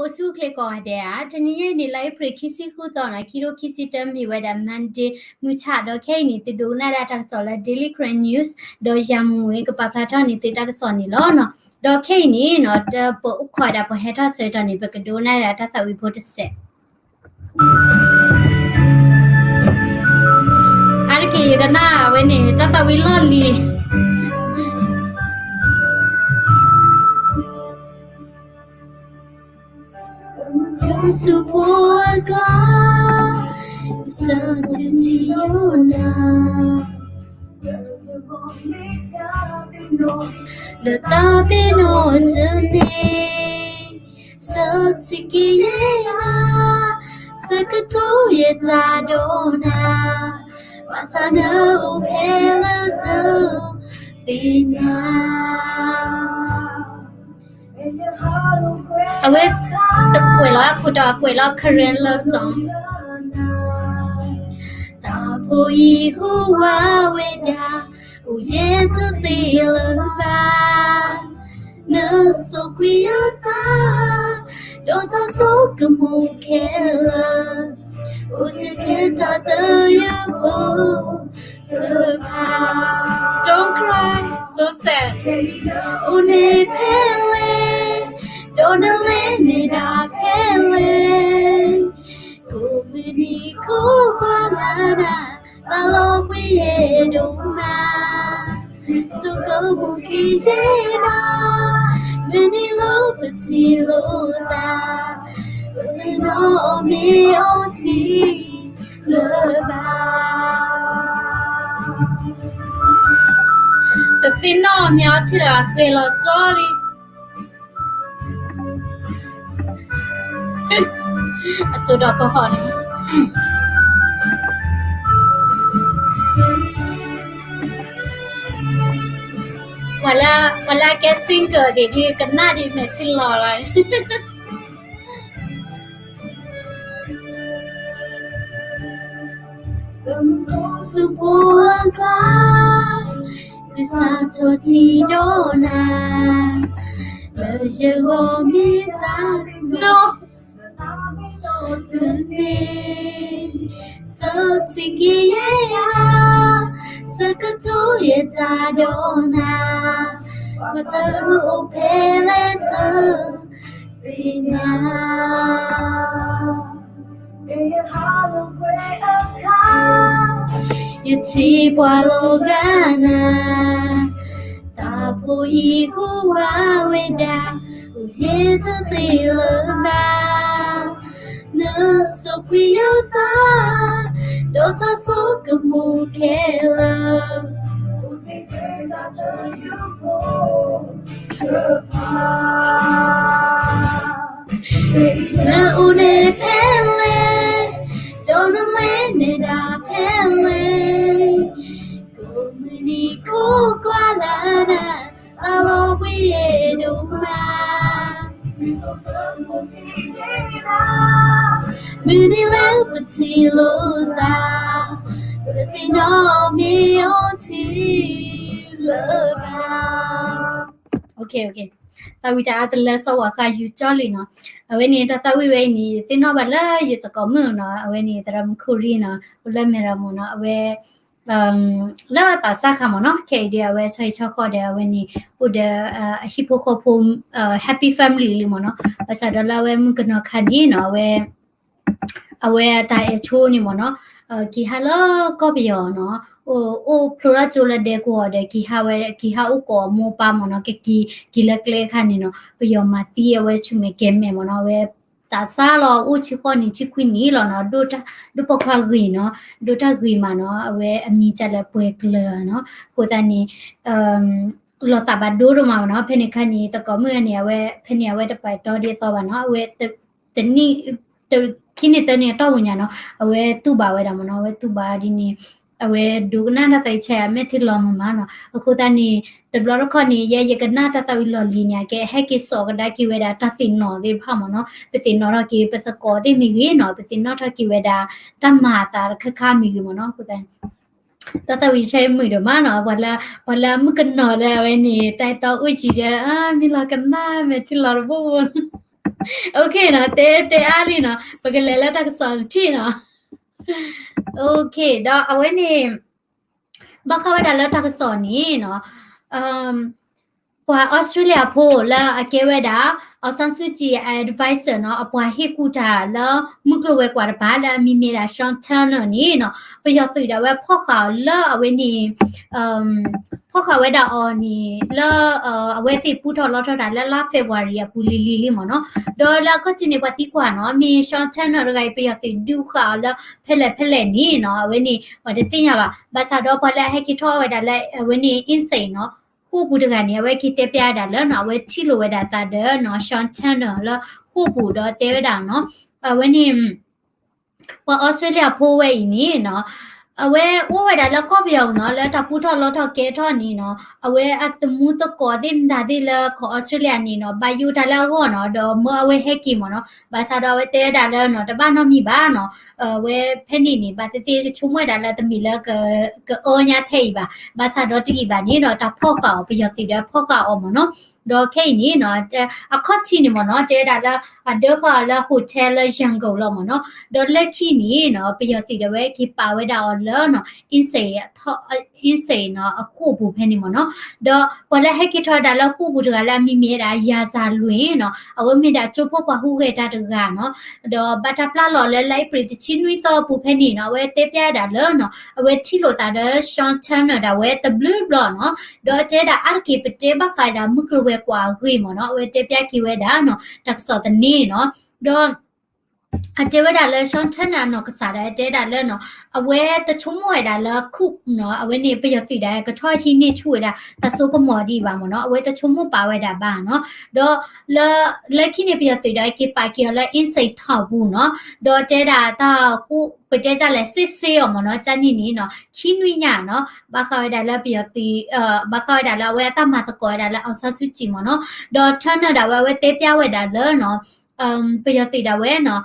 အိၣ်ဆူၣ်အိၣ်ချ့ကိးဂၤဒဲးဧါ, တနံၤညါအံၤန့ၣ် လါအ့ဖြ့ၣ်ခံဆံဃုသီနီၤ, ခံထိခံဆံတၢ မ့ၢ်ဝဲဒၣ် Monday မုၢ်ဆၣ်ဒီး ခဲအံၤန့ၣ် သုဒိကနၣ်ဒၣ်တၢ်ကစီၣ်လၢ Daily Karen News ဒီး ယၤမူဝ့ ကပာ်ဖျါထီၣ်န့ၢ်သုတၢ်ကစီၣ်န့ၣ်လီၤနီၤ. ဒီးခဲအံၤန့ၣ်နီၤ ပအိၣ်ခိးဒၣ်ပှၤဟဲထီၣ်ဆၢကတီၢ်န့ၣ် ပကဒိကနၣ်ဒၣ်တၢ်သးဝံၣ်ဖိတစဲး အါတက့ၢ် ယကနၣ်ဝဲန့ၣ် တၢ်သးဝံၣ်လီၢ်လံၤ စူဖိအကျါ စၢတထံၣ်ယိနၤ လၢတၢ်ပ့ၤနီၣ်တမ့ၢ် စၢထံၣ်က့ၤယဲနၤ ဆၢကတီၢ်ယဲတၢ်ဒိၣ်နၤ ဘၣ်ဆၣ်နအိၣ်ဖဲလၢတၢ်သ့ၣ်ညါ အဝဲတကွဲးလီၤအခိၣ်တီ ကွဲးလီၤ Karen love song တၢ်ဖိအံၤဟူးဝးဝဲဒၣ် အိၣ်ယဲတသ့လၢၤဘၣ် နစိာ်ကွံာ်ယသး ဒီးတၢ်ဆိကမိၣ်ခဲလၢာ် အိၣ်ထဲထဲတၢ်သယုၢ်ဖိတဖၣ် Don't cry, so sad အိၣ်န့ၣ်ဖဲလဲၣ် ဒီးနလဲၤန့ၢ်ဒၣ်ဖဲလဲၣ် ကိးမုၢ်နံၤခိၣ်ကွၢ်လၢ်နၤ ဘၣ်လီၤဘှံးယဲဒိၣ်မး ဆိကမိၣ်က့ၤယဲနၤ မုၢ်နံၤလၢပထံၣ်လိာ်သး ပသ့ၣ်နီၣ်အီၤမ့ၢ်အီထံလၢၤဘၣ် ဃဲၤလီၤကၠီလံ အစိဒီးကဟီၣ်န့ၣ် ပှၤလၢအကဲ single ဒ် ကနၣ်ဒ်မဲာ်ထံလီၤလီၤ စူဖိအကျါ ကစၢ်ထီၣ်ထံဒီးနၤ လၢယဂီၢ်မ့ၢ်တၢ်နီၢ် တမ့ၢ် စၢထံၣ်က့ၤယဲနၤ ဆၢကတီၢ်ယဲတၢ်ဒိၣ်နၤ ဘၣ်ဆၣ်နအိၣ်ဖဲလဲၣ်တသ့ၣ်ညါ ယထံၣ်ပှၤလီၤဂာ်နၤ တၢ်ဖိအံၤဟူးဝးဝဲဒၣ် အိၣ်ယဲတသ့လၢၤဘၣ် နစိာ်ကွံာ်ယသး ဒီးတၢ်ဆိကမိၣ်ခဲလၢာ် နအိၣ်န့ၣ်ဖဲလဲၣ် ဒီးနလဲၤန့ၢ်ဒၣ်ဖဲလဲၣ် ကိးမုၢ်နံၤခိၣ်ကွၢ်လၢ်နၤ ဘၣ်လီၤဘှံးယဲဒိၣ်မး မုၢ်နံၤလၢပထံၣ်လိာ်သး တသ့ၣ်နီၣ်မ့ၢ်အီထံလၢၤဘၣ် သးဝံၣ်တၢ်အါတလၢစီၤဝၤဃါယူၤကၠီလံနီၤ အဝဲန့ၣ် တၢ်သးဝံၣ်ဝဲအံၤန့ၣ် ယသ့ၣ်နီၣ်ဘၣ်လၢယသကိးမုၣ်နီၤ အဝဲန့ၣ် သရၣ်မုၣ်ခိၣ်ရံၣ်နီၤ အိၣ်လၢမဲၢ်ရမိၢ်နီၤ အဝဲ လၢသးစၢ်ခါမ့ၢ်နီၤ ခဲအံၤဒီး အဝဲဆီဟံၣ်ဆီဃီဒီး အဝဲန့ၣ် အိၣ်ဒီး အဟံၣ်ဖိဃီဖိ happy family လံမ့ၢ်နီၤ ဘၣ်ဆၣ်ဒီးလၢအဝဲမုၣ်ကနီၤခါန့ၣ်နီၤ အဝဲ အဝဲအတၢ်အဲၣ်ဆိန့ၣ်မ့ၢ်နီၤ က့ၤဟးလၢကီၢ်ပယီၤနီၤ အိၣ်ဖျိထီၣ်ကၠိလၢဒဲကဝီၤဒီး က့ၤဟးဝဲ က့ၤဟးအိၣ်ကိးအမိၢ်ပၢ်မ့ၢ်နီၤ ကက့ၤ က့ၤလၢကျဲအခါန့ၣ်နီၤ ပယီၤမၤသံအဝဲဆူမဲာ်ကဲၤမဲာ်မ့ၢ်နီၤ အဝဲသးစၢ်လီၤ အိၣ်ဆံဃိးနံၣ်ဆံခွံနံၣ်လီၤနီၤ ဒိၣ်တၢ် ဒိၣ်ပိာ်ခွါဂ့ၤနီၤ ဒိၣ်တၢ်ဂ့ၤမးနီၤ အဝဲအမံၤကလဲၣ်ပှဲၤကျၢၤနီၤ အဃိသတးန့ၣ် လီၤသးဘၣ်ဒိဒိၣ်မးနီၤ ဖဲန့ၣ်ခါန့ၣ် သကိးမုၣ်န့ၣ် အဝဲ ဖဲန့ၣ်အဝဲတပာ်တီဒ်သိးဘၣ်နီၤ အဝဲ တနံၣ် ခံနံၣ်သၢနံၣ်အတီၢ်ပူၤညါနီၤ အဝဲတူၢ်ဘၣ်ဝဲဒၣ်မ့ၢ်နီၤ အဝဲတူၢ်ဘၣ်ဒ်န့ၣ် အဝဲဒိကနၣ်တၢ်သးအံၤဆဲးအမဲာ်ထံလီၤမးမးနီၤ အဃိသတးန့ၣ် တဘျီတခီၣ်န့ၣ် ယဲယကနၣ်တၢ်သးဝံၣ်လီၢ်လံၤန့ၣ် ကဟဲက့ၤစိာ်ကဒါက့ၤဝဲဒၣ်တၢ်သ့ၣ်နီၣ်သ့ၣ်တဖၣ်မ့ၢ်နီၤ ပသ့ၣ်နီၣ်ထီၣ်က့ၤ ပသကိးသ့ၣ်မ့ၢ်ဂ့ၤနီၤ ပသ့ၣ်နီၣ်ထီၣ်က့ၤဝဲဒၣ် တၢ်မၤအသးတခါခါမ့ၢ်ဂ့ၤမ့ၢ်နီၤ အဃိသတးန့ၣ် တၢ်သးဝံၣ်ဆဲးမုာ်ဒိၣ်မးနီၤ ပှၤလၢ ပှၤလၢအမုၣ်ကနီၤလၢအဝဲန့ၣ် တၢ်အဲၣ်တီအိၣ်ယံၤဒီး မ့ၢ်လီၤကနၣ်မဲာ်ထံလီၤတဘိဘိ OK နီၤ, တဲတဲအါလံနီၤ, ပကလဲၤလၢတၢ်ကစီၣ်တထံၣ်နီၤ. OK ဒီးအဝဲန့ၣ် ဘၣ်ဃးဝဲဒၣ်လၢတၢ်ကစီၣ်န့ၣ်နီၤ, ပှၤအီစထြ့လယါဖိလၢအကဲဝဲဒၣ် အောင်ဆန်းစုကြည် advisor နီၤ, အပှၤဟ့ၣ်ကူၣ်တၢ်လၢမုၢ်ကျိၤဝဲၤကွာ်တပၤ လၢအမံၤမ့ၢ်ဒၣ် Sean Turnell န့ၣ်နီၤ, ပယီၤသုးဒၣ်ဝဲဖီၣ်ဃာ်အီၤလၢအဝဲန့ၣ် ဖီၣ်ဃာ်ဝဲဒၣ်အီၤန့ၣ် လၢ အဝဲသ့ၣ်ပူထီၣ်လီထီၣ်တၢ်လၢလါ February အပူၤလံၤလံၤလံမ့ၢ်နီၤ. ဒီးလၢအခီၣ်ထံးန့ၣ် ပှၤသံကွၢ်နီၤ, မ့ၢ် Sean Turnell တဂၤအံၤ ပယီၤသုးဒုးဃာ်အီၤလၢဖဲလဲၣ်ဖဲလဲၣ်န့ၣ်နီၤ, အဝဲန့ၣ် ပှၤတသ့ၣ်ညါဘၣ်. ဘၣ်ဆၣ်ဒီးပှၤလၢအဟဲက့ၤထီၣ်အီၣ်ဝဲဒၣ်လၢအဝဲန့ၣ် Insight နီၤ, ဃိာ်ပူၤတဂၤန့ၣ် အဝဲက့ၤတဲပျါဝဲဒၣ်လၢနီၤ, အဝဲထံၣ်လိာ်ဝဲဒၣ်သးဒီးနီၤ Sean Turnell လၢဃိာ်ပူၤဒီးတဲဝဲဒၣ်နီၤ, အဝဲန့ၣ် ပှၤအီစထြ့လယါဖိဝဲအံၤန့ၣ်နီၤ, အဝဲအိၣ်ဝဲဒၣ်လၢကီၢ်ပယီၤနီၤ, လၢတၢ်ပူထီၣ်လီထီၣ်ကဲထီၣ်န့ၣ်နီၤ, အဝဲအသမူသကိးသ့ၣ်မတၤသ့ၣ်လၢကီၢ်အီစထြ့လယါန့ၣ်နီၤ, ဘၣ်ယိၣ်တၢ်လၢအဂီၢ်နီၤ, ဒီးမၢအဝဲဟဲက့ၤမ့ၢ်နီၤ. ဘၣ်ဆၣ်ဒီးအဝဲတဲဝဲဒၣ်လၢနီၤ, တဘၣ်နီတမံၤဘၣ်နီၤ, အဝဲဖဲန့ၣ်န့ၣ် ဘၣ်သ့ၣ်သ့ၣ်ကဆိကမိၣ်ဝဲဒၣ်လၢတမ့ၢ်လၢ ကအၢညါထဲအံၤဘၣ်. ဘၣ်ဆၣ်ဒီးတဂ့ၤဘၣ်န့ၣ်ဒီး တၢ်ဖီၣ်ဃာ်အီၤ ပယီၤသုးဒီးဖီၣ်ဃာ်အီၤမ့ၢ်နီၤ. ဒီးခဲအံၤန့ၣ်နီၤ, အခီၣ်ထံးန့ၣ်မ့ၢ်နီၤ, တဲဝဲဒၣ်လၢ အဒၢဃာ်အီၤလၢ hotel လၢ Yangon လီၤမ့ၢ်နီၤ. ဒီးလၢခံန့ၣ်နီၤ, ပယီၤသုးဒၣ်ဝဲက့ၤပာ်ဝဲဒၣ်အီၤလၢနီၤ, Insight နီၤ, အဃိာ်ပူၤဖဲန့ၣ်မ့ၢ်နီၤ. ဒီးပှၤလၢဟဲက့ၤထီၣ်ဝဲဒၣ်လၢဃိာ်ပူၤတဂၤလၢအမံၤမ့ၢ်ဝဲဒၣ် ယၤစၤလွံၣ်နီၤ, အဝဲမ့ၢ်ဒၣ်ကၠိဖိပှၤဟူးဂဲၤတၢ်တဂၤနီၤ. ဒီးဘၣ်တၢ်ပျၢ်လီၤလၢလါအ့ဖြ့ၣ်တဆံနွံသီအပူၤဖဲန့ၣ်နီၤ, အဝဲတဲပျါဝဲဒၣ်လၢနီၤ, အဝဲထံၣ်လိာ်သးဒီး Sean Turnell ဒၣ်ဝဲတဘျုးဘျီနီၤ. ဒီးတဲဒၣ်အါတက့ၢ်ပတဲဘၣ်ဃးဒၣ်မုၢ်ကျိၤဝဲၤကွာ်အဂ့ၢ်မ့ၢ်နီၤ, အဝဲတဲပျါက့ၤဝဲဒၣ်နီၤ, တၢ်ကစီၣ်သန့နီၤ. ဒီး အတဲဝဲဒၣ်လၢ Sean Turnell အနီၢ်ကစၢ်ဒီး အတဲဒၣ်လၢနီၤ, အဝဲတဆိကမိၣ်ဝဲဒၣ်လၢ coup နီၤ, အဝဲန့ၣ်ပယီၤသုးဒၣ်ကထီၣ်ဟံးန့ၢ်ဆူၣ်ဝဲဒၣ် တၢ်စိကမီၤဒံးဘၣ်မ့ၢ်နီၤ, အဝဲတဆိကမိၣ်ပာ်ဝဲဒၣ်ဘၣ်နီၤ. ဒီးလၢ လၢခံန့ၣ်ပယီၤသုးဒီးက့ၤပာ်က့ၤအီၤလၢ Insight ထီၣ်ပူၤနီၤ, ဒီးတဲဒၣ်တၢ်ဃိ ပတဲတၢ်လဲၣ် စစ်ဆေး အီၤမ့ၢ်နီၤ, ကန့ၣ်န့ၣ်နီၤ, ခံနွံညါနီၤ, ဘၣ်ဃးဝဲဒၣ်လၢပယီၤသုး ဘၣ်ဃးဝဲဒၣ်လၢအဝဲအတၢ်မၤသကိးဝဲဒၣ်လၢ အောင်ဆန်းစုကြည် မ့ၢ်နီၤ, ဒီး Turner ဒၣ်ဝဲ အဝဲတဲပျါဝဲဒၣ်လၢနီၤ ပယီၤသုးဒၣ်ဝဲနီၤ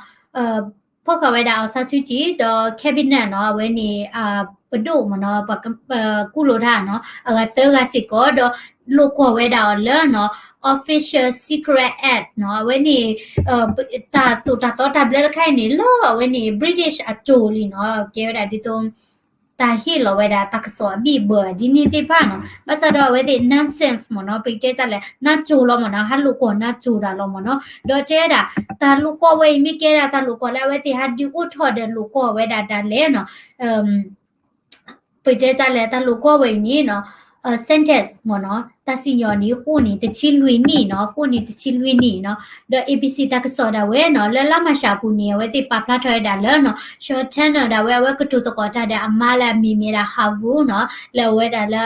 ဖီၣ်ဃာ်ဝဲဒၣ် အောင်ဆန်းစုကြည် ဒီး cabinet နီၤ, အဝဲန့ၣ် ပဒိၣ်မ့ၢ်နီၤ, ပကူၣ်လိာ်တၢ်နီၤ, အဂၤသၢဂၤစ့ၢ်ကီး ဒီးလိာ်ကွီၢ်ဝဲဒၣ်အီၤလၢနီၤ Official Secret Act နီၤ, အဝဲန့ၣ် တၢ်သိၣ်တၢ်သီတၢ်ဘျၢတခါအံၤန့ၣ် လၢအဝဲန့ၣ် British အစိၤလံနီၤ, ကဲဝဲဒၣ်ဒ်သိး တၢ်ဟ့ၣ်လီၤဝဲဒၣ်တၢ်ကစီၣ်အဘံၣ်အဘၢဒ်န့ၣ်သ့ၣ်တဖၣ်နီၤ, ဘၣ်ဆၣ်ဒီးအဝဲသ့ၣ် nonsense မ့ၢ်နီၤ, ပကတဲတၢ်လဲၣ် နၢ်စိၤလီၤမ့ၢ်နီၤ, ဟးလိာ်ကွီၢ်နၢ်စိၤတၢ်လီၤမ့ၢ်နီၤ, ဒီးတဲဒၣ် တၢ်လိာ်ကွီၢ်ဝဲအံၤမ့ၢ်ကဲဒၣ်တၢ်လိာ်ကွီၢ်လၢအဝဲသ့ၣ်ဟးဒုးအိၣ်ထီၣ်ဒီး လိာ်ကွီၢ်ဝဲဒၣ်ဒၣ်လဲာ်နီၤ ပတဲတၢ်လဲၣ် တၢ်လိာ်ကွီၢ်ဝဲအံၤန့ၣ်နီၤ sentence မ့ၢ်နီၤ, တၢ်စံၣ်ညီၣ်န့ၣ် ဃိၣ်န့ၣ်တဆံလွံၢ်နံၣ်နီၤ, ဃိၣ်န့ၣ်တဆံလွံၢ်နံၣ်နီၤ, ဒီး A B C တၢ်ကစီၣ်ဒၣ်ဝဲနီၤ, လၢလါမၢ်ၡးအပူၤန့ၣ် အဝဲသ့ၣ်ပာ်ဖျါထီၣ်ဝဲဒၣ်လၢနီၤ, Sean Turnell ဒၣ်ဝဲ အဝဲကတိၤသကိးတၢ်ဒီးအမါလၢအမံၤမ့ၢ်ဒၣ် Havu နီၤ, လၢအဝဲဒၣ်လၢ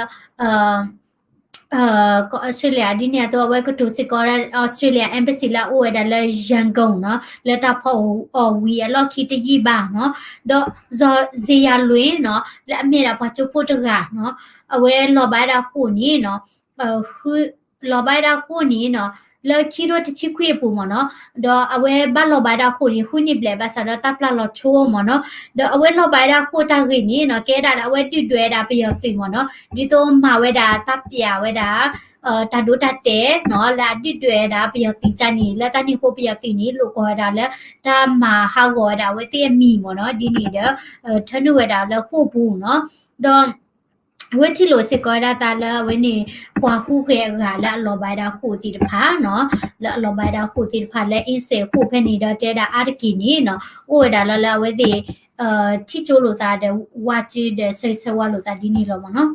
ကီၢ်အီစထြ့လယါ ဒ်န့ၣ်အသိး အဝဲကတိၤစ့ၢ်ကီး Australia Embassy လၢအအိၣ်ဝဲဒၣ်လၢ Yangon နီၤ, လၢတၢ်ဖီၣ်အီၤဝံၤအလီၢ်ခံတယံာ်ဘၣ်နီၤ, ဒီး စီၤ ဇေယျာလွင် နီၤ, လၢအမ့ၢ်ဒၣ်ပှၤကၠိဖိတဂၤနီၤ, အဝဲလီၤဘၣ်ဝဲဒၣ်ဃိၣ်န့ၣ်နီၤ, လီၤဘၣ်ဝဲဒၣ်ဃိၣ်န့ၣ်နီၤ, လၢခံထိတဆံခွံအပူၤမ့ၢ်နီၤ, ဒီးအဝဲဘၣ်လီၤဘၣ်ဝဲဒၣ်ဃိၣ်န့ၣ် ဃုနံၣ်ဘျဲၣ် ဘၣ်ဆၣ်ဒီးတၢ်ပျၢ်လီၤဆိမ့ၢ်နီၤ, ဒီးအဝဲလီၤဘၣ်ဝဲဒၣ်ဃိၣ်တၢ်ဂ့ၢ်န့ၣ်နီၤ, ကဲဒၣ်လၢအဝဲဒုၣ်ဒွဲၣ်ဝဲဒၣ်ပယီၤသုးမ့ၢ်နီၤ, ဒ်သိးမၤဝဲဒၣ်တၢ်ပျၢ်ဝဲဒၣ် တၢ်ဒိတၢ်တဲာ်နီၤ, လၢအဒုၣ်ဒွဲၣ်ဝဲဒၣ်ပယီၤသုးကန့ၣ် လၢတၢ်န့ၣ်အဃိပယီၤသုးန့ၣ် လိာ်ကွီၢ်ဝဲဒၣ်လၢ တၢ်မၤဟးဂီၤဝဲဒၣ်အဝဲသ့ၣ်အမံၤမ့ၢ်နီၤ, ဒ်န့ၣ်ဒီး ထၢနုာ်ဝဲဒၣ်လၢဃိာ်ပူၤနီၤ, ဒီး အဝဲထံၣ်လိာ်စ့ၢ်ကီးဝဲဒၣ်သးလၢအဝဲန့ၣ် ပှၤဟူးဂဲၤအဂၤလၢအလီၤဘၣ်ဝဲဒၣ်ဃိာ်သ့ၣ်တဖၣ်နီၤ, လၢအလီၤဘၣ်ဝဲဒၣ်ဃိာ်သ့ၣ်တဖၣ်လၢ Insight ဃိာ်ဖဲန့ၣ်ဒီး တဲဒၣ်အါတက့ၢ်န့ၣ်နီၤ, အိၣ်ဝဲဒၣ်လၢလၢအဝဲသ့ၣ် ထံၣ်ကၠိလိာ်သးဒီး ဝါစုဒီး ဆၢဂ့ၤဆၢဝါလိာ်သးဒ်န့ၣ်လီၤမ့ၢ်နီၤ.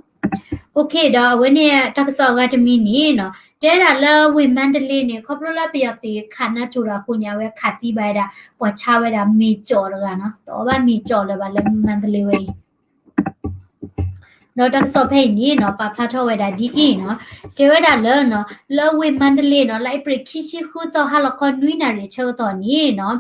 OK ဒီးအဝဲန့ၣ် တၢ်ကစီၣ်အဂၤတမံၤန့ၣ်နီၤ, တဲဒၣ်လၢဝ့ၢ်မါတလ့န့ၣ် ခီဖျိလၢပယီၤသုးခးနါစိၤတၢ်အဃိန့ၣ် အဝဲခးသံဘၣ်ဝဲဒၣ် ပှၤဆါဝဲဒၣ်မ့ၤကၠီၣ်တဂၤနီၤ, တအီၣ်ဘၣ်မ့ၤကၠီၣ်လၢၤဘၣ်လၢမါတလ့ဝဲအံၤ ဒီးတၢ်ကစီၣ်ဖဲအံၤန့ၣ်နီၤ ပာ်ဖျါထီၣ်ဝဲဒၣ်ဒ်အံၤနီၤ, တဲဝဲဒၣ်လၢနီၤ လၢဝ့ၢ်မါတလ့နီၤ လၢအ့ဖြ့ၣ်ခံဆံဃုသီ ဟါလီၤခီနွံနၣ်ရံၣ်ဆၢကတီၢ်န့ၣ်နီၤ,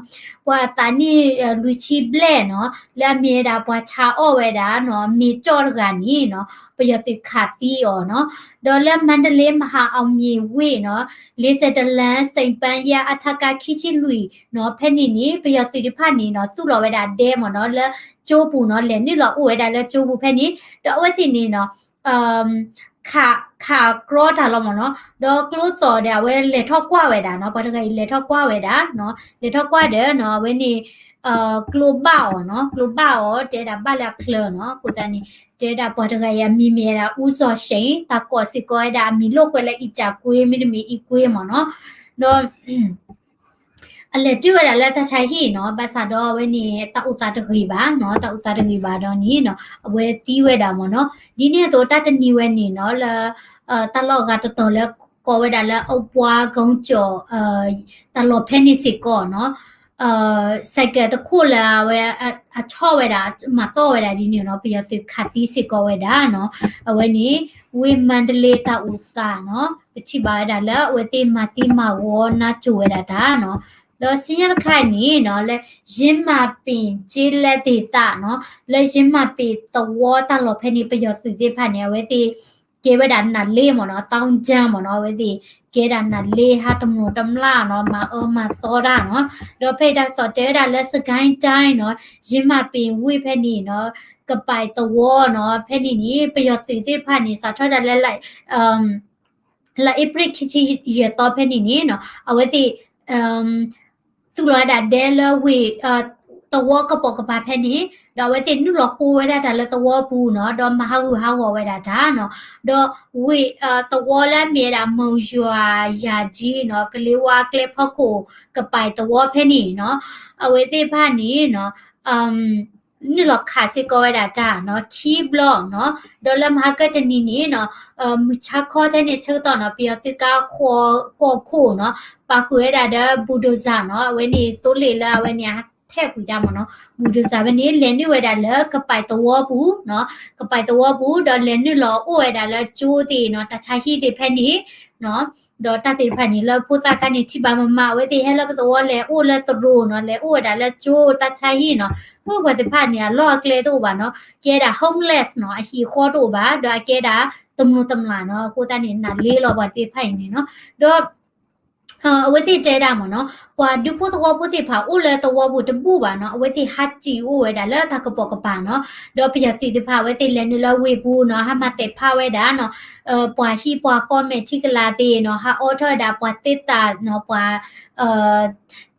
ပှၤသးနံၣ်လွံၢ်ဆံဘျဲၣ်နီၤ လၢအမ့ၢ်ဝဲဒၣ်ပှၤဆါအီၣ်ဝဲဒၣ်နီၤ မ့ၤကၠီၣ်တဂၤန့ၣ်နီၤ ပယီၤသုးခးသံအီၤနီၤ, ဒီးလၢမါတလ့မဟာအောင်မြင်ဝ့ၢ်နီၤ လေးဆယ့်တစ်လမ်း စိန်ပန်းရပ် အထက ခံဆံလွံၢ်နီၤ ဖဲန့ၣ်န့ၣ် ပယီၤသုးတဖၣ်န့ၣ်နီၤ သူၣ်လီၤဝဲဒၣ်ဒဲမ့ၢ်နီၤ လၢကၠိပူၤနီၤ လဲၤနုာ်လီၤအိၣ်ဝဲဒၣ်လၢကၠိပူၤဖဲန့ၣ် ဒီးအဝဲသ့ၣ်န့ၣ်နီၤ အ ခး ခးကြီတၢ်လီၤမ့ၢ်နီၤ, ဒီးကျိသီၣ်ဒီး အဝဲလဲၤထီၣ်ကွၢ်ဝဲဒၣ်နီၤ, ပှၤတဂၤအံၤလဲၤထီၣ်ကွၢ်ဝဲဒၣ်နီၤ, လဲၤထီၣ်ကွၢ်ဒီးနီၤ အဝဲန့ၣ် ကျိဘၣ်အီၤနီၤ, ကျိဘၣ်အီၤ တဲဒၣ်ဘၣ်လၢအချၢနီၤ, အဃိသတးန့ၣ် တဲဒၣ်ပှၤတဂၤအံၤအမံၤမ့ၢ်ဝဲဒၣ် ဦးဇော်ရှိန်, တၢ်ကိးစ့ၢ်ကီးဝဲဒၣ်အမံၤလိာ်ကွဲလၢ အံၣ်ကၠၣ်ကွ့ မ့တမ့ၢ် အံၣ်ကွ့ မ့ၢ်နီၤ, ဒီး အလဲၤတုၤဝဲဒၣ်လၢတၢ်ဆါဟံၣ်နီၤ, ဘၣ်ဆၣ်ဒီးအဝဲန့ၣ် တၢ်အိၣ်သးတဂ့ၤဘၣ်နီၤ, တၢ်အိၣ်သးတဂ့ၤဘၣ်ဒီးန့ၣ်နီၤ အဝဲသံဝဲဒၣ်မ့ၢ်နီၤ, ဒ်န့ၣ်အသိးတၢ်တနံၤဝဲန့ၣ်နီၤ လၢ တၢ်လီၢ်အဂၤတတီၤလၢကိးဝဲဒၣ်လၢ အပှၤကုန်းကျော် တၢ်လီၢ်ဖဲန့ၣ်စ့ၢ်ကီးနီၤ စဲးကဲးတခိၣ်လၢအဝဲ အထီၣ်ဝဲဒၣ် မၤသီၣ်ဝဲဒၣ်ဒ်န့ၣ်နီၤ, ပယီၤသုးခးသံစ့ၢ်ကီးဝဲဒၣ်နီၤ, အဝဲန့ၣ် ဝ့ၢ်မါတလ့တၢ်အိၣ်သးနီၤ, ပထံၣ်ဘၣ်ဝဲဒၣ်လၢအဝဲသ့ၣ်မၤသံမၤဂီၤနါစိၤဝဲဒၣ်တၢ်နီၤ, ဒီးစံၣ်ညီၣ်တခါန့ၣ်နီၤ လၢ ယင်းမာပင် ကျေးလက်ဒေသ နီၤ, လၢ ယင်းမာပင် သဝီတၢ်လီၢ်ဖဲန့ၣ် ပယီၤသုးသ့ၣ်တဖၣ်န့ၣ် အဝဲသ့ၣ် ကဲဝဲဒၣ်နးလ့မ့ၢ်နီၤ, သောင်းကျန်း မ့ၢ်နီၤ, အဝဲသ့ၣ်ကဲဒၣ်နးလ့ဟးတမျိးတမျာ်နီၤ, မၤအၢမၤသီတၢ်နီၤ, ဒီးဖဲအံၤတၢ်ကစီၣ်တဲဝဲဒၣ်လၢ စစ်ကိုင်းတိုင်း နီၤ, ယင်းမာပင် ဝ့ၢ်ဖဲန့ၣ်နီၤ, ကပၤသဝီနီၤ, ဖဲန့ၣ်န့ၣ် ပယီၤသုးသ့ၣ်တဖၣ်န့ၣ် စးထီၣ်ဒၣ်လၢ လၢအ့ဖြ့ၣ်ခံဆံယဲၢ်သီဖဲန့ၣ်န့ၣ်နီၤ, အဝဲသ့ၣ် သူၣ်လီၤဝဲဒၣ်ဒဲလၢဝ့ၢ် သဝီကပိာ်ကပၤဖဲန့ၣ်, ဒီးအဝဲသ့ၣ်နုာ်လီၤဃိဝဲဒၣ်တၢ်လၢသဝီပူၤနီၤ, ဒီးမၤဟးဂူာ်ဟးဂီၤဝဲဒၣ်တၢ်နီၤ, ဒီးဝ့ၢ် သဝီလၢအမ့ၢ်ဝဲဒၣ် မုံရွာ ယၤကြီး နီၤ, ကလ့ဝါကျဲဖီခိၣ် ကပၤသဝီဖဲန့ၣ်နီၤ, အဝဲသ့ၣ်တဖၣ်န့ၣ်နီၤ နုာ်လီၤခးစ့ၢ်ကီးဝဲဒၣ်တၢ်နီၤ, ခံဘျီနီၤ, ဒီးလၢမဟါကတနံၤန့ၣ်နီၤ, မုၢ်ဆါခီထဲန့ၣ်ဆၢကတီၢ်နီၤ, ပယီၤသုးကါ ဃိးခိၣ်နီၤ, ပာ်ဃုာ်ဝဲဒၣ်ဒီး bulldozer နီၤ, အဝဲန့ၣ်သိလ့ၣ်လၢအဝဲန့ၣ် ထဲးကွံာ်တၢ်မ့ၢ်နီၤ, bulldozer ဖဲန့ၣ် လဲၤနုာ်ဝဲဒၣ်လၢကပၤသဝီပူၤနီၤ, ကပၤသဝီပူၤ ဒီးလဲၤနုာ်လီၤအိၣ်ဝဲဒၣ်လၢကၠိသ့ၣ်နီၤ, တၢ်ဆါဟံၣ်သ့ၣ်ဖဲန့ၣ်နီၤ, ဒီးတၢ်သ့ၣ်တဖၣ်န့ၣ် လၢဖိသၣ်ခါန့ၣ် ထံၣ်ဘၣ်မးမး အဝဲသ့ၣ်ဟဲလၢပသဝီလဲၤအိၣ်လၢသရိာ်နီၤ, လဲၤအိၣ်ဝဲဒၣ်လၢကၠိတၢ်ဆါဟံၣ်နီၤ, ပှၤသ့ၣ်တဖၣ်န့ၣ် အလီၢ်အကျဲတအိၣ်ဘၣ်နီၤ, ကဲဒၣ် homeless နီၤ, အဟံၣ်အဃီတအိၣ်ဘၣ်, ဒီးအကဲဒၣ်တမျိးတမျာ်နီၤ, အဃိသတးန့ၣ် နးလ့လီၤပှၤသ့ၣ်တဖၣ်အံၤန့ၣ်နီၤ, ဒီး အဝဲသ့ၣ်တဲဒၣ်မ့ၢ်နီၤ, ပှၤဒူဖိသဝီဖိသ့ၣ်တဖၣ်အိၣ်လၢသဝီပူၤတဘူၣ်ဘၣ်နီၤ, အဝဲသ့ၣ်ဟးစံၣ်အိၣ်ဝဲဒၣ်လၢတၢ်ကပိာ်ကပၤနီၤ, ဒီးပယီၤသုးသ့ၣ်တဖၣ် အဝဲသ့ၣ်လဲၤနုာ်လၢဝ့ၢ်ပူၤနီၤ, ဟးမၤသဲးဖးဝဲဒၣ်နီၤ, ပှၤဟံၣ်ပှၤဃီမဲာ်ထံကလၤသ့ၣ်နီၤ, ဟးအိးထီၣ်ဝဲဒၣ်ပှၤသ့တၢ်နီၤ, ပှၤ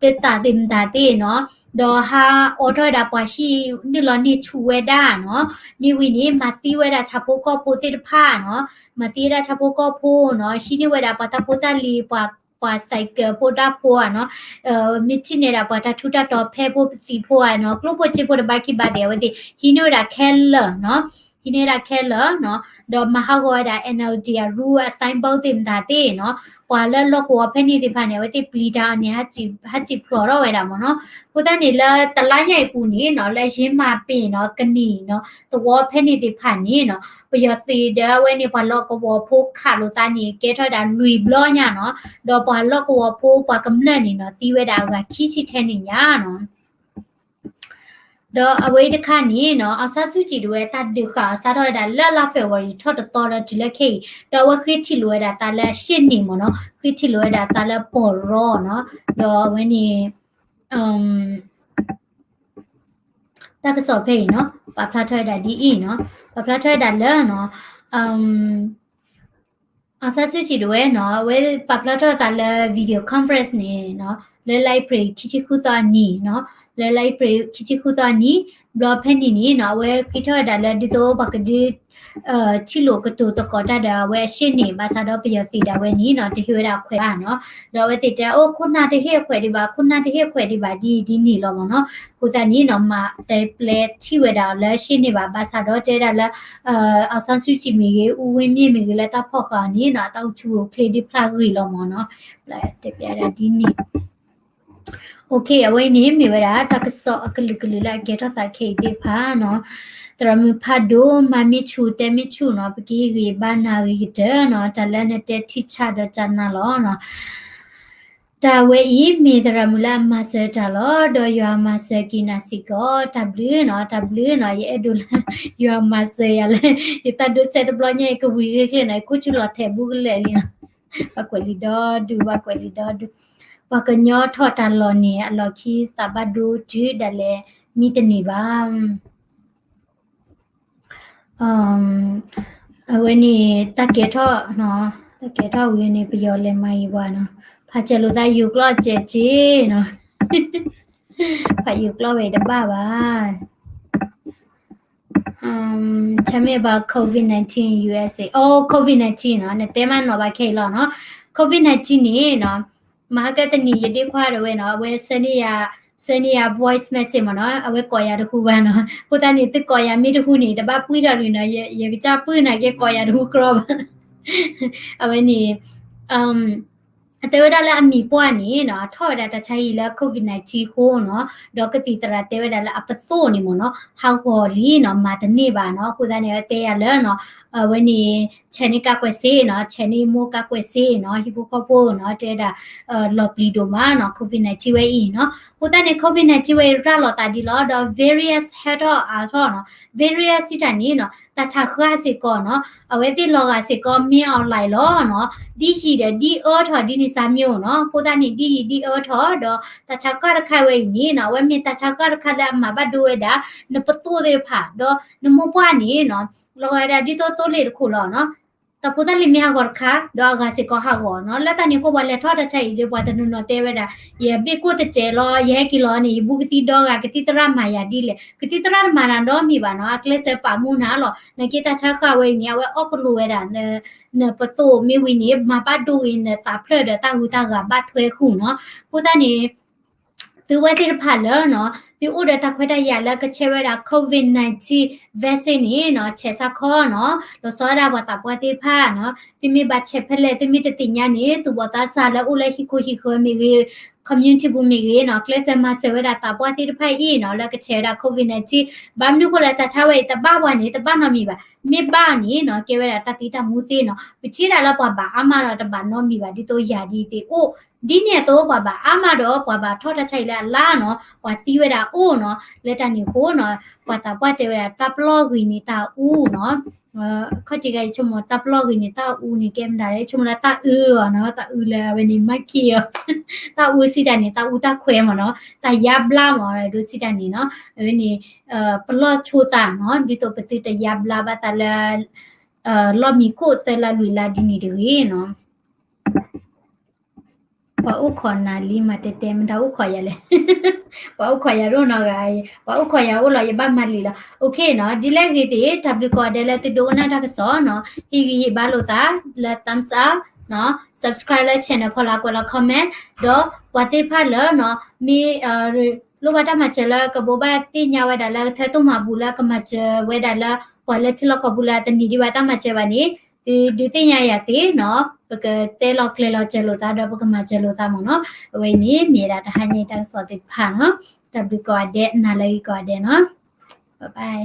သ့တၢ်သ့ၣ်မတၤသ့ၣ်နီၤ, ဒီးဟးအိးထီၣ်ဝဲဒၣ်ပှၤဟံၣ်နုာ်လီၤန့ၢ်ဆူၣ်ဝဲဒၣ်နီၤ, မ့ၢ်ဝံၤန့ၣ် မၤသံဝဲဒၣ်ဆၣ်ဖိကီၢ်ဖိသ့ၣ်တဖၣ်နီၤ, မၤသံဝဲဒၣ်ဆၣ်ဖိကီၢ်ဖိနီၤ, ဟံးန့ၢ်ဝဲဒၣ်ပှၤတၢ်ဖိတၢ်လံၤ ပှၤ ပှၤစဲးကၢးဖိတၢ်ဖိဧါနီၤ, မ့ၢ်ထံၣ်န့ၢ်ဒၣ်ပှၤတၢ်ထူးတၢ်တီၤဖဲဖိပသံၣ်ဖိဧါနီၤ, ကျိၣ်ဖိစ့ဖိတဘၣ်ခံဘၣ်သ့ၣ် အဝဲသ့ၣ် ဟံးန့ၢ်ဝဲဒၣ်ခဲလၢာ်နီၤ, ဟံးန့ၢ်ဝဲဒၣ်ခဲလၢာ်နီၤ, ဒီးမၤဟးဂီၤဝဲဒၣ် NLD အရူအ sign board သ့ၣ်မတၤသ့ၣ်နီၤ, ပှၤလၢလီၢ်ကဝီၤဖဲန့ၣ်သ့ၣ်တဖၣ်န့ၣ် အဝဲသ့ၣ်ပျံၤတၢ်အီၤန့ၣ် ဟးစံၣ်ဖျိးထီၣ်ဝဲဒၣ်မ့ၢ်နီၤ, အဃိသတးန့ၣ် လၢတလါညါအံၤအပူၤန့ၣ်နီၤ, လၢယ့မၤပ့ၤနီၤ, ကနံၣ်နီၤ, သဝီဖဲန့ၣ်သ့ၣ်တဖၣ်န့ၣ်နီၤ, ပယီၤသုးဒီးအဝဲန့ၣ် ပှၤလီၢ်ကဝီၤဖိခးလိာ်သးန့ၣ် ကဲထီၣ်ဝဲဒၣ်လွံၢ်ဘျီညါနီၤ, ဒီးပှၤလီၢ်ကဝီၤဖိပှၤကမျၢၢ်န့ၣ်နီၤ, သံဝဲဒၣ်အဂၤခံဆံထဲန့ၣ်ညါနီၤ. ဒီးအဝဲအံၤတခါန့ၣ်နီၤ, အောင်ဆန်းစုကြည် ဒၣ်ဝဲတၢ်ဒုးဃာ်အီၤစးထီၣ်ဝဲဒၣ်လၢလါ February ထီၣ်တသီဒီးတုၤလၢခဲအံၤ, ဒီးအဝဲဃ့ထံၣ်လိာ်ဝဲဒၣ်သးလၢအရှေ့နေနီၤ, ဃ့ထံၣ်လိာ်ဝဲဒၣ်သးလၢ ပီၢ်ရီနီၤ, ဒီးအဝဲန့ၣ် တၢ်ကစီၣ်ဖဲအံၤနီၤ, ပာ်ဖျါထီၣ်ဝဲဒၣ်ဒ်အံၤနီၤ, ပာ်ဖျါထီၣ်ဝဲဒၣ်လၢနီၤ, အောင်ဆန်းစုကြည် ဒၣ်ဝဲနီၤ, အဝဲပာ်ဖျါထီၣ်သးလၢ video conference န့ၣ်နီၤ, လၢလါအ့ဖြ့ၣ်ခံဆံဃုသီအနံၤနီၤ, လၢလါအ့ဖြ့ၣ်ခံဆံဃုသီအနံၤ, ဘျီဖဲန့ၣ်န့ၣ်နီၤ, အဝဲဃ့ထီၣ်ဝဲဒၣ်လၢဒ်သိးပှၤကဒုး ထံၣ်လိာ်ကတိၤသကိးတၢ်ဒီးအဝဲအရှေ့နေ ဘၣ်ဆၣ်ဒီးပယီၤသုးဒၣ်ဝဲန့ၣ်နီၤ, တဟ့ၣ်ဝဲဒၣ်ခွဲးဘၣ်နီၤ, ဒီးအဝဲသ့ၣ်တဲ အိၣ်ခိၣ်နၢ်တဟ့ၣ်အခွဲးဒံးဘၣ်, ခိၣ်နၢ်တဟ့ၣ်အခွဲးဒံးဘၣ်ဒ်ဒ်န့ၣ်လီၤမ့ၢ်နီၤ, အဃိသတးန့ၣ်နီၤ, မၤတဲပျဲထံၣ်ဝဲဒၣ်အီၤလၢအရှေ့နေ ဘၣ်, ဘၣ်ဆၣ်ဒီးတဲဒၣ်လၢ အောင်ဆန်းစုကြည် မ့ၢ်ဂ့ၤ, ဦးဝင်းမြင့် မ့ၢ်ဂ့ၤ လၢတၢ်ဖီၣ်ဃာ်အီၤန့ၣ်နီၤ, အတၢ်အိၣ်ဆူၣ်အိၣ်ချ့ဒုးဖျါဂ့ၤလီၤမ့ၢ်နီၤ, ပျဲတဲပျဲဒၣ်ဒ်န့ၣ် OK, အဝဲအံၤန့ၣ်မ့ၢ်ဝဲဒၣ် တၢ်ကစီၣ်အကလုာ်ကလုာ်လၢအကဲထီၣ်သးခဲအံၤသ့ၣ်တဖၣ်နီၤ, သရၣ်မုၣ်ဖးဒိၣ် မၤမ့ၢ်ဆူၣ်တဲမ့ၢ်ဆူၣ်နီၤ, ပကဟ့ၣ်ဂံၢ်ဘါနၤဂ့ၤကတၢၢ်နီၤ, တၢ်လၢနတဲထံဆးဒီးတၢ်နၤလီၤနီၤ. တၢ်ဝဲအံၤမ့ၢ်သရၣ်မုၣ်လၢအမၤစၢၤတၢ်လီၤ, ဒီးယွၤမၤစၢၤက့ၤနၤစ့ၢ်ကီး, တၢ်ဘျုးနီၤ, တၢ်ဘျုးနီၤ, ယအဲၣ်ဒိးလၢ ယွၤမၤစၢၤယၤလၢ ယတၢ်ဒိးစဲးတဘျီညါ ယကဝံၤရ့ၣ်ချ့နီၤ, ယခိၣ်ဆူၣ်လီၤထဲးဘူးကလဲာ်လံနီၤ. ဘၣ်ကွဲးလံာ်ဒီဒူၣ်, ဘၣ်ကွဲးလံာ်ဒီဒူၣ်, ပှၤကညီထီၣ်တၢ်လီၢ်န့ၣ် အလီၢ်ခံသးဘၣ်ဒိတုၤဒၣ်လဲာ် မံတန့ၢ်ဘၣ်. အဝဲန့ၣ် တၢ်ကဲထီၣ်နီၤ, တၢ်ကဲထီၣ်ဝံၤန့ၣ် ပယီၤလဲၤမၤယံၤပှၤနီၤ, ဖးစၢၤလိာ်သးယူၤကျီၢ်စဲးက့နီၤ, ဖးယူၤကျီၢ်ဝဲတဘၣ်ဘၣ်. Tell me about COVID nineteen in U S A. Oh, COVID nineteen နီၤ, နတဲမးနီၤဘၣ်ခဲအံၤလီၤနီၤ. COVID nineteen န့ၣ်နီၤ, မဟါကတနံၤယဒ့ခွါဒီးဝဲနီၤ, အဝဲဆှၢန့ၢ်ယၤ voice message မ့ၢ်နီၤ, အဝဲကိးယၤတဟူဘၣ်နီၤ. အဃိသတးန့ၣ် သုကိးယၤမ့ၢ်တဟူန့ၣ် တဘၣ်ပှံၢ်ထီၣ်ဒုးနီၤ, ယကစၢ်ပှံၢ်နာ်က့ကိးယၤတဟူကြီဘၣ်. အဝဲန့ၣ် အတဲဝဲဒၣ်လၢအမံၤပှၢ်န့ၣ်နီၤ, ထီၣ်ဝဲဒၣ်တၢ်ဆါဟံၣ်လၢ COVID nineteen အဃိနီၤ, ဒီးကသံၣ်သရၣ်တဲဝဲဒၣ်လၢအပသိၣ်န့ၣ်မ့ၢ်နီၤ, ဟးဂီၤလံနီၤ, မၤတန့ၢ်ဘၣ်နီၤ. အဃိသတးန့ၣ် အဝဲတဲယၤလၢနီၤ, အဝဲန့ၣ် ဆဲးန့ၢ်ကါကွဲးစ့နီၤ, ဆဲးန့ၢ်မိၢ်ကါကွဲးစ့နီၤ, ဟံၣ်ဖိဃီဖိနီၤ, တဲဒၣ် လီၤပျံၤဒိၣ်မးနီၤ, COVID nineteen ဝဲအံၤနီၤ. အဃိသတးန့ၣ် COVID nineteen ဝဲအံၤရၤလီၤသးဒ်လီၤ, ဒီး variant ဟဲထီၣ်အါထီၣ်နီၤ, variant စံးတၢ်န့ၣ်နီၤ, တၢ်ဆါဃၢ်စ့ၢ်ကီးနီၤ, အဝဲသ့ၣ်လီၤဂာ်စ့ၢ်ကီး မ့ၢ် online လီၤနီၤ, ဒ်ယံာ်ဒီးဒ်အၢထီၣ်ဒ်န့ၣ်စၢ်မ့ၢ်နီၤ. အဃိသတးန့ၣ် ဒ်ယံာ်ဒ်အၢထီၣ်ဒီး တၢ်ဆါဃၢ်တခါဝဲအံၤန့ၣ်နီၤ, အဝဲမ့ၢ်တၢ်ဆါဃၢ်တခါလၢအမၤဘၣ်ဒိဝဲဒၣ် နပသိၣ်သ့ၣ်တဖၣ်, ဒီးနမိၢ်ပှၢ်န့ၣ်နီၤ, လီၤဂာ်ဝဲဒၣ်ဒ်သိးသိလ့ၣ်တခိၣ်လီၤနီၤ. တၢ်ဖိတၢ်လံၤမ့ၢ်ဟးဂီၤတခါ, ဒီးအဂၤစ့ၢ်ကီးဟးဂီၤနီၤ. လၢတၢ်န့ၣ်အဃိ ပှၤလဲၤထီၣ်တၢ်ဆါအံၤဒီး ပှၤတနီၤနီၤတဲဝဲဒၣ်, ယဘ့ၣ်ကိၣ်တစဲးလီၤ, ယဟဲက့ၤလီၤန့ၣ် ယဘူးကသံဒီဂၤ, ကသံၣ်သရၣ်မၤယၤဒ်လဲၣ်, ကသံၣ်သရၣ်တမၤနၤနီတမံၤဘၣ်နီၤ, အကျဲးစၢးပာ်မူနၤလီၤ. နာ်က့တၢ်ဆါဃၢ်ဝဲအံၤန့ၣ် အဝဲအီၣ်ကလိာ်ဝဲဒၣ် နပသိၣ်မ့ၢ်ဝံၤန့ၣ် မၤဘၣ်ဒိဝံၤနသးဖျၢၣ်ဒီးတၢ်ဂုၤတၢ်ဂၤဘၣ်ထွဲဃုာ်နီၤ. အဃိသတးန့ၣ် သုဝဲသ့ၣ်တဖၣ်လၢနီၤ, သုအိၣ်ဒီးတၢ်ခွဲးတၢ်ယာ်လၢကဆဲးဝဲဒၣ် COVID nineteen vaccine န့ၣ်နီၤ, ဆဲးစၢ်ခီနီၤ, လီၤဆီဝဲဒၣ်ပှၤသးပှၢ်သ့ၣ်တဖၣ်နီၤ, သုမ့ၢ်ဘၣ်ဆဲးဖဲလဲၣ် သုမ့ၢ်တသ့ၣ်ညါန့ၣ် သူၣ်ဘီၣ်သးစၢ်လၢအိၣ်လၢဟံၣ်ခိၣ်ဟံၣ်ဃၢၤမ့ၢ်ဂ့ၤ, community ပူၤမ့ၢ်ဂ့ၤနီၤ, ကျဲးစၢးမၤစၢၤဝဲဒၣ်သးပှၢ်သ့ၣ်တဖၣ်အံၤနီၤ, လၢကဆဲးဝဲဒၣ် COVID nineteen, ဘၣ်မနုၤအဃိလဲၣ် တၢ်ဆါဝဲအံၤတဘၣ်ပှၤန့ၣ် တဘၣ်နီတမံၤဘၣ်, မ့ၢ်ဘၣ်န့ၣ်နီၤ ကဲဝဲဒၣ်တၢ်သံတၢ်မူသ့နီၤ, ပထံၣ်ဒၣ်လၢပှၤဘၣ်အါမးဒီးတဘၣ်နီတမံၤဘၣ် ဒ်သိးယၤဒ်အံၤသ့ၣ်အိၣ် ဒ်န့ၣ်အသိး ပှၤဘၣ်အါမးဒီး ပှၤဘၣ်ထီၣ်တၢ်ဆါအံၤလၢအလါနီၤ, ပှၤသံဝဲဒၣ်အိၣ်နီၤ, လၢတၢ်န့ၣ်အဃိနီၤ, ပှၤသးပှၢ်တဲဝဲဒၣ် တၢ်ပလီၢ်ဂ့ၤန့ၣ်တၢ်အူနီၤ, ခီၣ်ထံးဂၤအံၤဆိကမိၣ် တၢ်ပလီၢ်ဂ့ၤန့ၣ်တၢ်အူန့ၣ် ကဲမတၤလဲၣ် ဆိကမိၣ်လၢတၢ်အုအီၤနီၤ, တၢ်အုလၢအဝဲန့ၣ် မၤခံအီၤ, တၢ်အူစံးတၢ်န့ၣ် တၢ်အူတၢ်ခွဲးမ့ၢ်နီၤ, တၢ်ယါဘျါမ့ၢ်ဒိစံးတၢ်န့ၣ်နီၤ, အဝဲန့ၣ် ပလီၢ်ဆိသးနီၤ, ဒ်သိးပသုတယါဘျါဘၣ်သးလၢ လီၢ်မံခိၣ်သၢလါလွံၢ်လါဒ်န့ၣ်တဂ့ၤနီၤ. ပှၤအိၣ်ခိးနၤလံမးတဲတဲ မတၤအိၣ်ခိးယၤလဲၣ်, ပှၤအိၣ်ခိးယၤတအိၣ်နီတဂၤ, ပှၤအိၣ်ခိးယၤအိၣ်လီၤ ယဘၣ်မၤလံာ်လီၤ. OK နီၤ, ဒ်လဲၣ်ဂ့ၤသ့ၣ် တၢ်ဘျုးကိးဂၤဒဲးလၢသုဒိကနၣ်တၢ်ကစီၣ်နီၤ, ဟ့ၣ်ဂံၢ်ဟ့ၣ်ဘါလိာ်သးလၢ thumbs up နီၤ, subscribe လၢ channel ဖီလာ် ကွဲးလီၤ comment, ဒီးပှၤသ့ၣ်တဖၣ်လၢနီၤ မ့ၢ် လိၣ်ဘၣ်တၢ်မၤစၢၤလၢကဘိးဘၣ်သ့ၣ်ညါဝဲဒၣ်လၢကထၢသိၣ်မၤဘူၣ်လၢကမၤစၢၤဝဲဒၣ်လၢ ပှၤလၢထံလီၢ်ကီၢ်ပူၤလၢအတနံၤဒံးဘၣ်တၢ်မၤစၢၤဘၣ်န့ၣ်, သုဒုးသ့ၣ်ညါယၤသ့နီၤ, ပကတဲလီၤကျဲၤလီၤစၢၤလိာ်သးဒီးပကမၤစၢၤလိာ်သးမ့ၢ်နီၤ. အဝဲအံၤန့ၣ် မ့ၢ်ဝဲဒၣ်တဟါညါအံၤတၢ်ကစီၣ်သ့ၣ်တဖၣ်နီၤ, တၢ်ဘျုးကိးဂၤဒဲး နၤလၢအဂ့ၤကိးဂၤဒဲးနီၤ, bye bye.